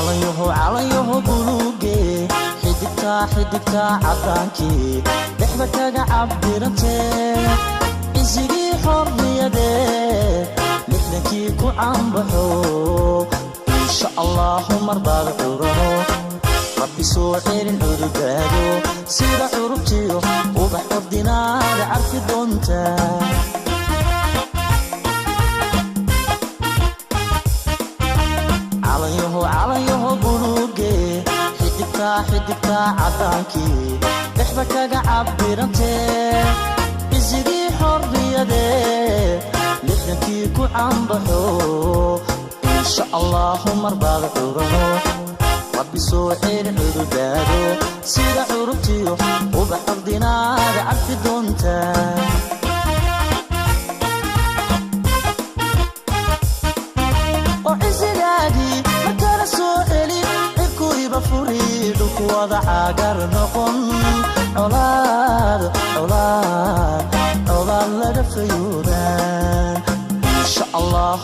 Calanyaho, calanyaho buluuge, xidigtaa, xidigtaa caddaankii dhexda kaga cabirantee, cisigii xorriyadee 60-kii ku caanbaxo. Insha Allahu marbaad curano, Rabbi soo celin cududaado, sida curubtiyo ubax ordinaada carfi doonta. Calanyaho, calanyaho buluuge, xidigtaa, xidigtaa caddaankii dhexda kaga cabirantee, cisigii xorriyadee 60-kii ku caanbaxo. Insha Allahu marbaad curano, Rabbi soo celin cududaado, sida curubtiyo ubax ordinaada carfi doonta. Oo cisigaagii markala soo celi, cirkuiba furi, dhulku wada caagar noqon.